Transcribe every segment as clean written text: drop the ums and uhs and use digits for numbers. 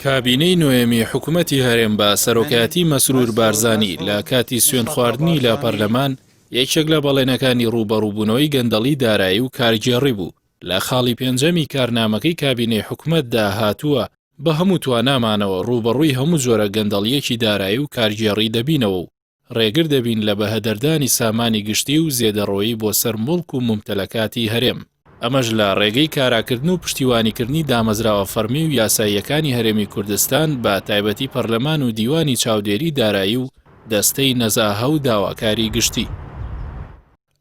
کابینەی نۆیەمی حکومەتی هەرێم بە سەرۆکایەتی مەسرور بارزانی لە کاتی سوێندخواردنی لە پەرلەمان، یەکێک لە بەڵێنەکانی ڕووبەڕووبوونەوەی گەندەڵی دارایی و کارگێڕی بوو. لە خاڵی پێنجەمی کارنامەکەی کابینەی حکومەتدا هاتووە، بە هەموو توانامانەوە ڕووبەڕووی هەموو جۆرە گەندەڵییەکی دارایی و کارگێڕی دەبینەوە و ڕێگر دەبین لە بەهەدەردانی سامانی گشتی و زێدەڕۆیی بۆ سەر موڵک و مومتەلەکاتی هەرێم. ئەمەش لە ڕێگەی کاراکردن و پشتیوانیکردنی دامەزراوە فەڕمی و یاساییەکانی هەرێمی کوردستان بە تایبەتی پەرلەمان و دیوانی چاودێری دارایی و دەستەی نەزاهە و داواکاری گشتی.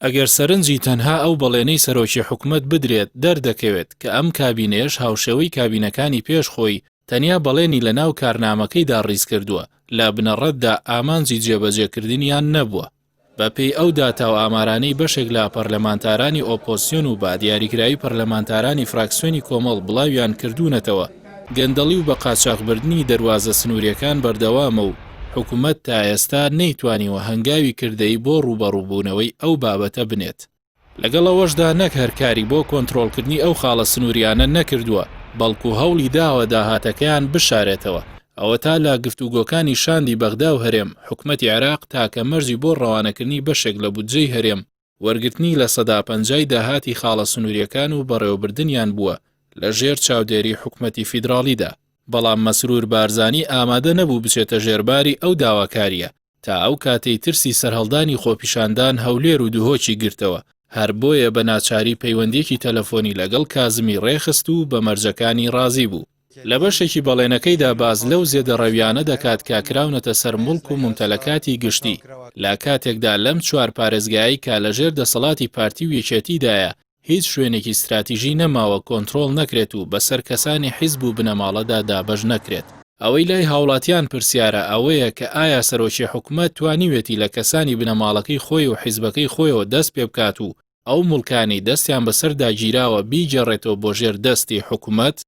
ئەگەر سەرنجی تەنها ئەو بەڵێنەی سەرۆکی حکومەت بدرێت دەردەکەوێت کە ئەم کابینەیەش هاوشێوەی کابینەکانی پێش خۆی تەنیا بەڵێنی لەناو کارنامەکەیدا ڕیزکردووە، لە بنەڕەتدا ئامانجی جێبەجێکردنیان نەبووە. بەپێی ئەو داتا و ئامارانەی بەشێک لە پەرلەمانتارانی ئۆپۆزسیۆن و بە دیاریکراوی پەرلەمانتارانی فراکسیۆنی کۆمەڵ بڵاویان کردوونەتەوە، گەندەڵی و بەقاچاخبردنی دەروازە سنوورییەکان بەردەوامە و حکومەت تا ئێستا نەیتوانیوە هەنگاوی کردەیی بۆ ڕووبەڕووبوونەوەی ئەو بابەتە بنێت. لەگەڵ ئەوەشدا نەک هەر کاری بۆ کۆنترۆڵکردنی ئەو خاڵە سنوورییانە نەکردووە، بەڵکو هەوڵی داوە داهاتەکەیان بشارێتەوە. ئەوەتا لە گفتوگۆکانی شاندی بەغدا و هەرێم، حکومەتی عێراق تاکە مەرجی بۆ ڕەوانەکردنی بەشێک لە بودجەی هەرێم، وەرگرتنی 50% داهاتی خاڵە سنوورییەکان و بەڕێوەبردنیان بووە لە ژێر چاودێری حکومەتی فیدراڵیدا. بەڵام مەسرور بارزانی ئامادە نەبوو بچێتە ژێرباری ئەو داواکارییە، تا ئەو کاتەی ترسی سەرهەڵدانی خۆپیشاندان هەولێر و دهۆکی گرتەوە، هەر بۆیە بە ناچاری پەیوەندییەکی تەلەفۆنی لەگەڵ کازمی ڕێخست و بە مەرجەکانی ڕازی بوو. لە بەشێکی بەڵێنەکەیدا باس لەو زێدەڕەویانە دەکات کە کراونەتە سەر موڵک و مومتەلەکاتی گشتی، لە کاتێکدا لەم چوار پارێزگایەی کە لەژێر دەسەڵاتی پارتی و یەکێتیدایە هیچ شوێنێکی ستراتیژی نەماوە کۆنترۆڵ نەکرێت و بەسەر کەسانی حیزب و بنەماڵەدا دابەش نەکرێت. ئەوەی لای هاوڵاتیان پرسیارە ئەوەیە کە ئایا سەرۆکی حکومەت توانیوێتی لە کەسانی بنەماڵەکەی خۆی و حیزبەکەی خۆیەوە دەست پێبکات و ئەو موڵکانەی دەستیان بەسەردا گیراوە بیگێڕێتەوە بۆ ژێر دەستی حکومەت؟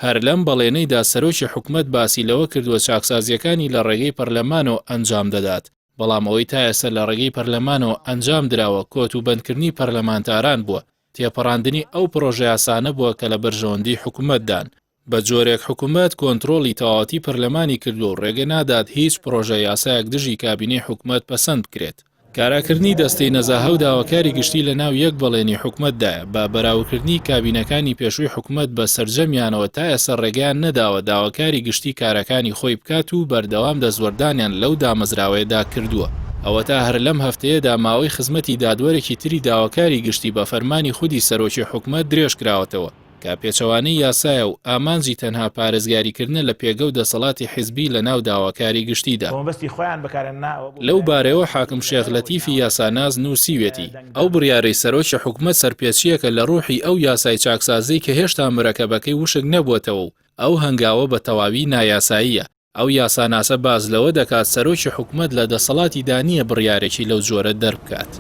هەر لەم بەڵێنەیدا سەرۆکی حکومەت باسی لەوە کردووە چاکسازییەکانی لە ڕێگەی پەرلەمانەوە ئەنجام دەدات، بەڵام ئەوەی تا ئێستا لە ڕێگەی پەرلەمانەوە ئەنجام دراوە کۆت و بەندکردنی پەرلەمانتاران بووە، تێپەڕاندنی ئەو پڕۆژەیاسانە بووە کە لە بەرژەوەندی حکومەتدان. بە جۆرێک حکومەت کۆنترۆڵی تەواوەتی پەرلەمانی کردووە و ڕێگە نادات هیچ پڕۆژە یاسایەک دژی کابینەی حکومەت پەسەند بکرێت. کاراکردنی دەستەی نەزاهە و داواکاری گشتی لە ناو یەک بەڵێنی حکومەتدایە، بە بەراوردکردنی کابینەکانی پێشووی حکومەت بە سەرجەمیانەوە تا ئێستا ڕێگەیان نەداوە داواکاری گشتی کارەکانی خۆی بکات و بەردەوام دەستوەردانیان لەو دامەزراوەیەدا کردووە. ئەوەتا هەر لەم هەفتەیەدا ماوەی خزمەتی دادوەرێکی تری داواکاری گشتی بە فەرمانی خودی سەرۆکی حکومەت درێژکراوەتەوە. کە پێچەوانەی یاسایە و ئامانجی تەنها پارێزگاریکردنە لە پێگە و دەسەڵاتی حیزبی لە ناو داواکاری گشتیدا. لەو بارەیەوە حاکم شێخ لەتیفی یاساناس نووسیوێتی، ئەو بڕیارەی سەرۆکی حکومەت سەرپێچییەکە لە ڕوحی ئەو یاسای چاکسازیی کە هێشتا مرەکەبەکەی وشک نەبووەتەوە و ئەو هەنگاوە بە تەواوی نایاساییە. ئەو یاساناسە باس لەوە دەکات سەرۆکی حکومەت لە دەسەڵاتیدا نییە بڕیارێکی لەو جۆرە دەربکات.